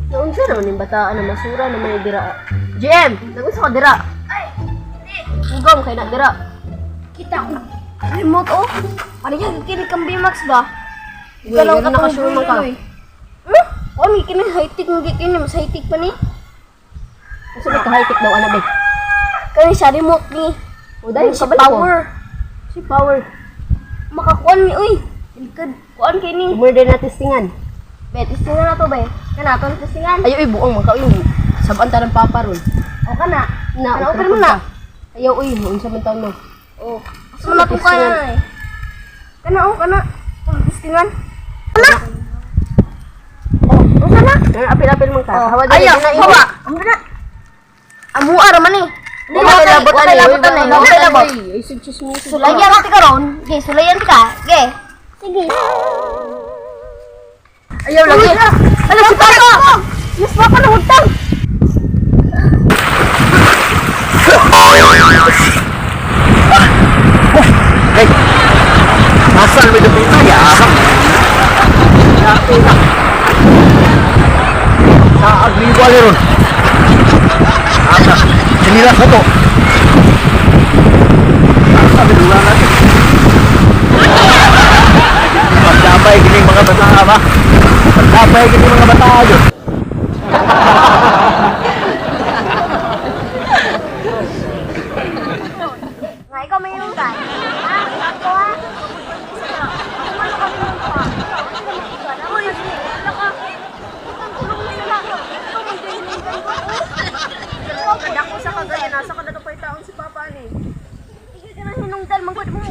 Naunsa naman yung bataan na masura na may dira. GM, nagunsa ka dira? Ay, hindi. Ugam kay na dira. Kita ko. Remote oh. Parehas kini kang Bmax ba? Uy, ganun nakasure man ka. Hmm? Oh, may kini high-tech ng kini mas high-tech pa ni. Unsa may ka-high-tech daw ana be? Kani siya remote ni. O dahil Si kabalo ko. power. Si power. Makakuan mi uy. Likod kuan kay ni. More than na testingan. Bet, testingan na to be. Kana to testingan. Ayo uy buong man ka uy. Sabaan ta ng papa ron. O kana. Na, Kana open open mo na. Ayaw uy, unsa man taon mo. Oh. Asa man natong kana eh. Kana oh kana. Oh, testingan. Kana. Oh, unsa na? Kana apil-apil man ka. Oh. Hawa dali Ayaw, na imo. hawa. Amo na. Amuha ra man eh. Hindi Wala na labot labot ani, labot ani. wala Wala labot. Ay, sig chismoso. Sulayan ka karon. Ge, sulayan ka. Ge. Sige. Ayaw lagi. Ala si Papa. Yes, Papa na hugtang. Hey! Asal may dapita ya? Ya, na. Sa agliwa ni ron. Asa, sinila ko to. Asa, binula natin. Pagdabay gini mga bata ba? Pagdabay gini mga bata yun. Nga ikaw may yung ka. Ha? Ako ha? Ano kami yung ka? Uy, wala ka. Kadako sa kagayan, nasa ka na taon si papa ani. Ikaw ka na hinungdan, magod mo.